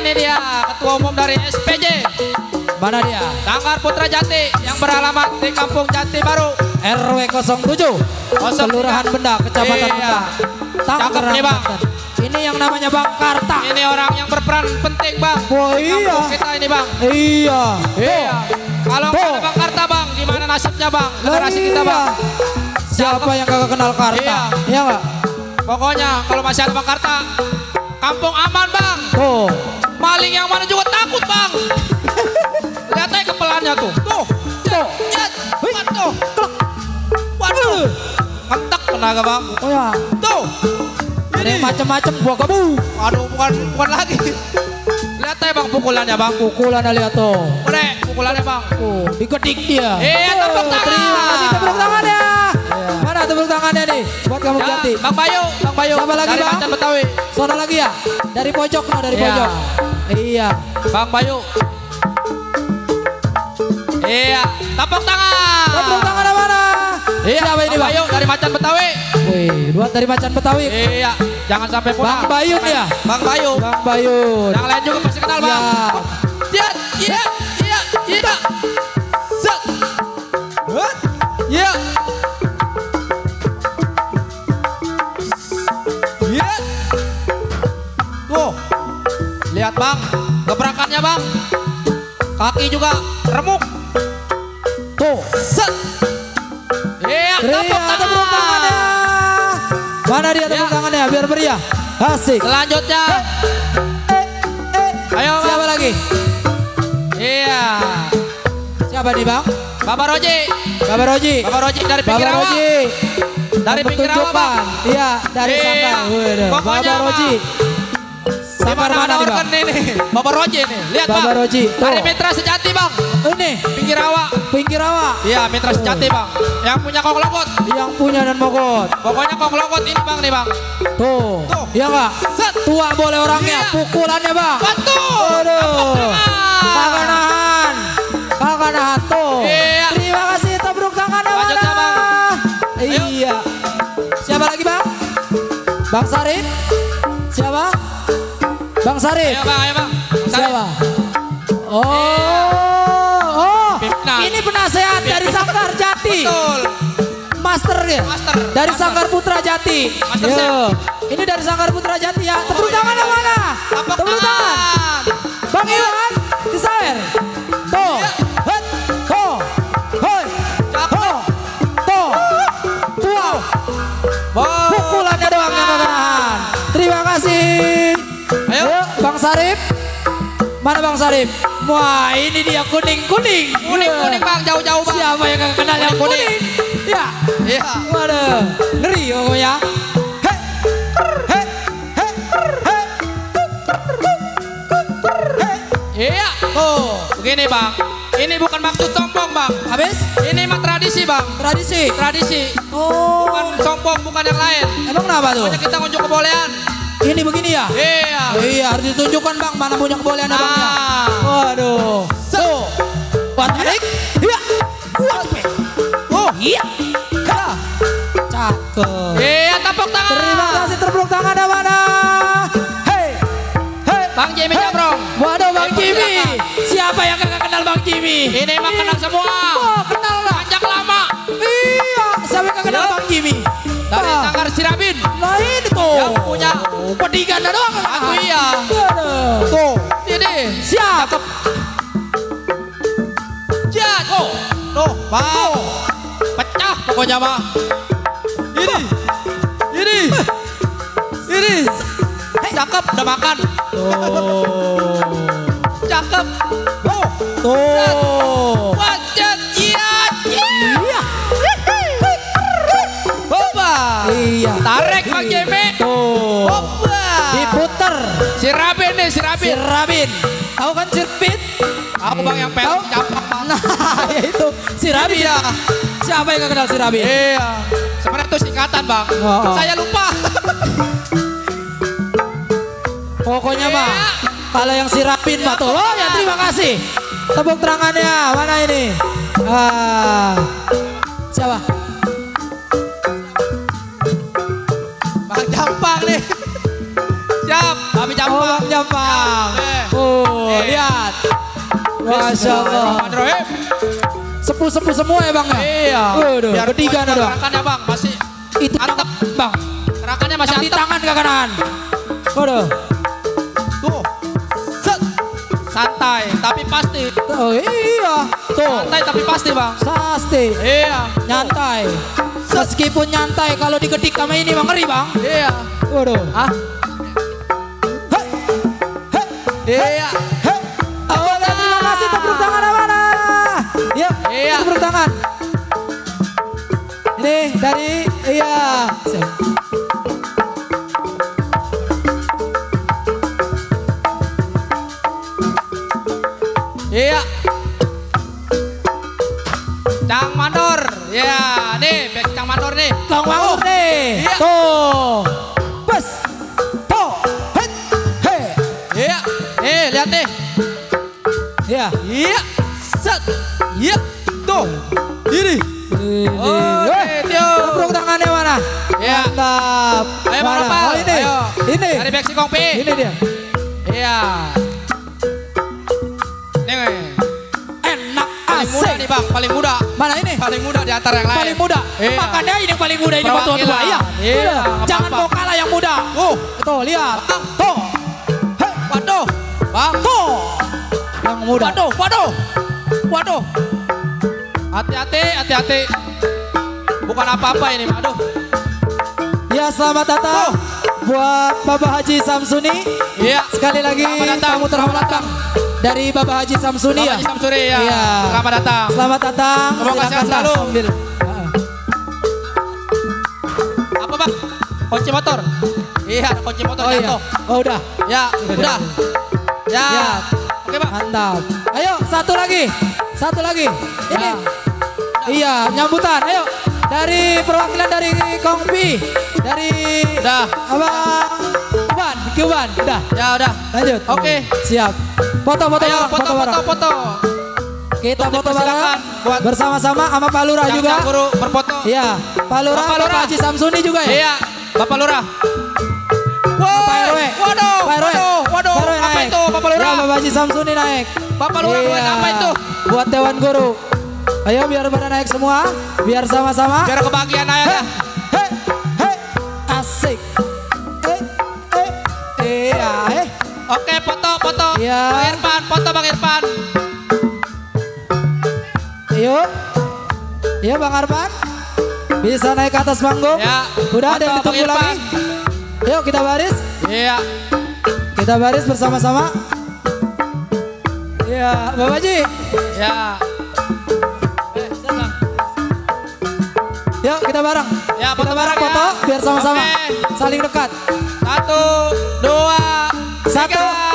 ini dia Ketua Umum dari SPJ. Mana dia? Sanggar Putra Jati yang beralamat di Kampung Jati Baru. RW 07 Kelurahan Benda, Kecamatan Benda, Tangerang, nih, Bang. Banten. Ini yang namanya Bang Karta. Ini orang yang berperan penting, Bang. Oh di iya. kampung kita ini, Bang. Iya. Iya. Kalau nggak ada Bang Karta, Bang, gimana nasibnya, Bang? Generasi kita, Bang. Siapa yang kagak kenal Karta? Iya. Iya nggak? Pokoknya kalau masih ada Bang Karta, kampung aman, Bang. Tuh. Maling yang mana juga takut, Bang. Lihat aja kepelannya tuh. Tuh. Lihat. Waduh. Waduh. Mentek tenaga, Bang. Oh ya. Tuh. Ini macam-macam gua kamu. Aduh, bukan lagi. Lihat aja, Bang, pukulannya, Bang. Pukulan lihat tuh. Udah, pukulannya, Bang. Oh, digedik dia. Iya, tepuk tangan. Terima kasih tepuk tangannya. Mana tepuk tangannya nih? Buat kamu Ya, Jati. Bang Bayu. Siapa lagi, dari Bang? Macan Betawi. Sono lagi ya? Dari pojok no, dari Iya. pojok. Iya. Bang Bayu. Iya, tepuk tangan. Tepuk tangan mana? Iya, Siapa ini, Bang Bang? Bayu dari Macan Betawi. Wih, buat dari Macan Betawi. Iya, jangan sampai punah. Bang Bayun ya? Bang Bayu. Bang Bayun. Yang lain juga pasti kenal, Bang. Ya. Iya, iya, iya, iya. Set. Iya. Iya. Tuh. Lihat, Bang. Gebrakannya, Bang. Kaki juga remuk. Tuh. Set. Iya, tepuk Tepuk tangannya. tangan. Mana dia tepuk Ya. tangannya biar meriah. Asik. Selanjutnya. Ayo, Bang. Siapa lagi? Iya. Siapa nih, Bang? Bapak Roji. Bapak Roji. Bapak Roji dari pinggir Bapak rawa. Roji. Dari pinggir rawa, Bang. Iya, dari Iya. Sanggar. Waduh, Pokoknya, Bapak Roji. Di Sanggar mana mana ada nih, Bang? organ ini? Bapak Roji nih. Lihat, Bapak Bang. Roji. Dari Tuh. Mitra Sejati, Bang. Ini Pinggir rawa. pinggir rawa. Iya, Mitra Sejati, Bang. Yang punya Kong Lokot. Yang punya dan mogot. Pokoknya Kong Lokot ini, Bang, nih, Bang. Tuh. Tuh. Iya nggak? Set. Tua boleh orangnya. Iya. Pukulannya, Bang. Betul. Aduh. Kakak nahan. Kakak nahan tuh. Iya. Terima kasih tepuk tangannya Lanjutnya, mana? Bang. Ayo. Iya. Siapa lagi, Bang? Bang Sarip. Siapa? Bang Sarip. Ayo, Bang, ayo, Bang. Siapa? Oh, Pimpinan. ini penasehat dari Sanggar Jati. Betul. Master ya? Master. Dari Master. Sanggar Putra Jati. Master Yo. Chef. Ini dari Sanggar Putra Jati ya. Tepuk iya, tangan iya, mana? Tepuk Tepuk tangan. tangan. Bang Iwan, disawer. Tuh. Iya. Het. Tuh. Hoi. Cakep. Tuh. Tuh. Wow. Wow. Pukulannya doang yang gak nahan. Terima kasih. Ayo. Bang Sarip. Mana Bang Sarip? Wah, ini dia kuning-kuning. Kuning, Bang. Jauh-jauh, Bang. Siapa yang gak kenal yang Kuning. kuning? Ya. Iya. Waduh, ngeri pokoknya. Hei. Hei. Hei. Hei. Iya. Oh, begini, Bang. Ini bukan maksud sombong, Bang. Habis? Ini mah tradisi, Bang. Tradisi. Tradisi. Oh. Bukan sombong, bukan yang lain. Emang kenapa tuh? Pokoknya kita ngunjuk kebolehan. Ini begini ya? Iya. Iya, harus ditunjukkan Bang mana punya kebolehan Bang ya. Nah. Waduh. Tuh. Buat tarik. Iya. Buat. Oh, iya. Ya. Cakep. Iya, tepuk tangan. Terima kasih tepuk tangan mana? Hei. Hei. Bang Jimmy Hei. Jambrong. Waduh Bang Hei, Jimmy. silakan. Siapa yang gak kenal Bang Jimmy? Ini mah kenal semua. Wah, kenal lah. Panjang lama. Iya, siapa yang gak kenal Iya. Bang Jimmy? Dari Nah. Sanggar Sirabin. Nah ini tuh. Yang punya. Pedigan doang. Aku iya. Aduh. Tuh. Ini. Siap. Jat. Oh. Tuh, wow. Pecah pokoknya mah. Ini. Cakep, udah makan. Tuh. Cakep. Oh. Tuh. Wajat, iya. Iya. Boba. Iya. Tarik Bang Jimmy. Tuh. Boba. Diputer. Sirabin nih, Sirabin. Sirabin. Tahu kan sirpit? Aku Bang yang pengen Tahu? campak, Bang. Nah, itu Sirabin. Iya. Siapa yang gak kenal Sirabin? Iya. Sebenarnya itu singkatan, Bang. Oh. Saya lupa. Pokoknya Iya. mah kalau yang Sirabin mah tuh. Oh ya terima kasih. Tepuk tangannya. Mana ini? Siapa? Bang Jampang nih. Siap, Bang Oh Jampang. Bang Jampang. Siap, lihat. Masya Allah. Bismillahirrahmanirrahim. Sepuh-sepuh semua ya bang ya? Iya. Waduh, Biar bertiga nih bang. gerakannya bang masih Itu antep. bang. Gerakannya masih Di antep. tangan ke kanan. Waduh. Tuh. Set. Santai tapi pasti. Oh iya. Tuh. Santai tapi pasti bang. Pasti. Iya. Nyantai. Meskipun nyantai kalau digedik sama ini bang ngeri bang. Iya. Waduh. Ah. Iya. Oh, terima kasih tepuk tangan mana? Yuk, Iya. tepuk tangan. Ini dari iya. Iya. Cang Mandor. Ya, nih back Cang Mandor nih. Kang Wangur nih. Iya. Tuh. Bes. Tuh. Hei. Hei. Iya. Lihat nih. Iya. Iya. Set. Iya. Tuh. Diri. Oh, Tio. Tepuk tangannya mana? Iya. Mantap. Ayo Bang Mana? Nopal. Oh, ini. Ayo. Ini. Dari back si Kongpi. Ini dia. Iya. Nih. Enak Paling muda asik. nih bang, paling muda. Mana ini? Paling muda di antara yang lain. Paling muda. Iya. Makanya ini yang paling muda ini buat tua-tua Perwakilan. ya. Iya, Udah. nggak Jangan apa-apa. mau kalah yang muda. Tuh, lihat. Bang. Tuh. Hei. Waduh. Bang. Tuh. Yang muda. Waduh. Hati-hati. Bukan apa-apa ini, aduh. Ya, selamat datang buat Bapak Haji Samsuni. Iya. Sekali lagi Selamat datang. tamu terhormat dari Bapak Haji Samsuni Bapak ya. Haji Samsuri ya. Iya. Selamat datang. Selamat datang. Semoga sehat Silakan, selalu. Mas. Ambil. Apa bang? Kunci motor. Iya, kunci motor Oh iya. jatuh. Oh udah. Ya, udah. Ya. Ya. Oke bang. Mantap. Ayo satu lagi. Ini. Ya. Iya, nyambutan. Ayo. Dari perwakilan dari Kongpi. Dari Udah. Abang Kuban. Udah. Ya udah. Lanjut. Oke. Siap. Foto-foto Ayo bareng, foto. Kita Untuk foto bareng dipersilakan buat bersama-sama sama Pak Lurah Yang juga. guru berfoto. Iya, Pak Lurah, Bapak Lurah. Bapak Haji Samsuni juga ya. Iya, Bapak Lurah. Pak RW. Waduh. Pak RW. Waduh. Pak RW Apa naik. itu Bapak Lurah? Ya, Bapak Haji Samsuni naik. Bapak Lurah buat Iya. apa itu? Buat Dewan Guru. Ayo biar pada naik semua, biar sama-sama. Biar kebahagiaan ayah. Hei, hei, asik. Iya, Oke, foto. Iya. Bang Irfan, foto Bang Irfan. Yuk. Iya Bang Arfan. Bisa naik ke atas panggung. Ya. Udah ada yang Foto Bang ditunggu Irfan. lagi. Yuk kita baris. Iya. Kita baris bersama-sama. Iya, Bapak Haji. Ya. Yuk kita bareng. Ya, foto Kita bareng bareng ya. foto biar sama-sama. Oke. Saling dekat. 1, 2, 3. Satu.